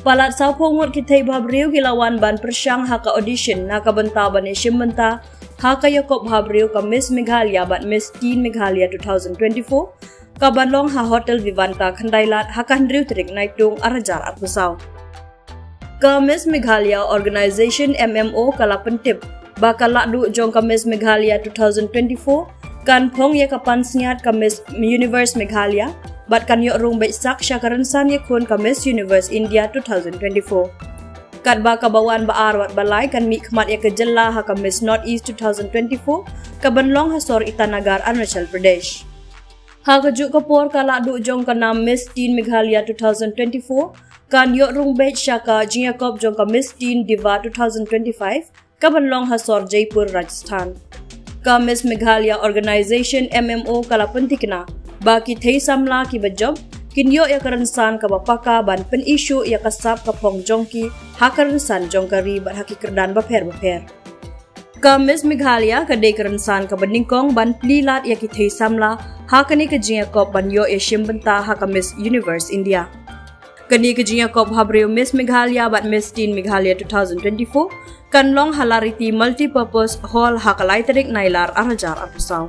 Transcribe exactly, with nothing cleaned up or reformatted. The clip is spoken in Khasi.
Palat saw phew ngut ki thei bhabriew ki la wan ban pyrshang ha ka audition na ka bynta ban ïashim bynta ha ka ïakob bhabriew ka Miss Meghalaya bad Miss Teen Meghalaya two thousand twenty-four, ka ban long ha Hotel Vivanta Khyndai Lad ha ka hynriew tarik Naitung ar hajar arphew saw. Ka Miss Meghalaya Organization, M M O, ka la pyntip ba ka lahduh jong ka Miss Meghalaya two thousand twenty-four kan phong ïa ka pansngiat ka Miss Universe Meghalaya bad kan ïoh rung beit sak sha ka rynsan ïakhun ka Miss Universe India two thousand twenty-four. Katba ka ba wan, ba ar bad ba lai kan mih khmat ïa ka jylla ha ka Miss North East two thousand twenty-four, ka ban long ha sor Itanagar, Arunachal Pradesh. Ha kajuh ka por, ka lahduh jong ka nam Miss Teen Meghalaya two thousand twenty-four kan ïoh rung beit sha ka jingïakob jong ka Miss Teen Diva two thousand twenty-five, ka ban long ha sor Jaipur, Rajasthan. Ka Miss Meghalaya Organization, M M O, ka la pynthikna ba ki thei samla ki ba jop kin ïoh ïa ka rynsan ka ba paka ban pynïashoh ïa ka sap ka phong jong ki ha ka rynsan jong ka ri bad ha ki kyrdan bapher bapher. Ka Miss Meghalaya ka dei ka rynsan ka ba nyngkong ban plie lad ïa ki thei samla ha kane ka jingïakob ban ïoh ïashim bynta ha ka Miss Universe India. Kane ka jingïakob bhabriew Miss Meghalaya bad Miss Teen Meghalaya two thousand twenty-four kan long ha Lariti Multipurpose Hall ha ka lai tarik Nailar ar hajar arphew saw.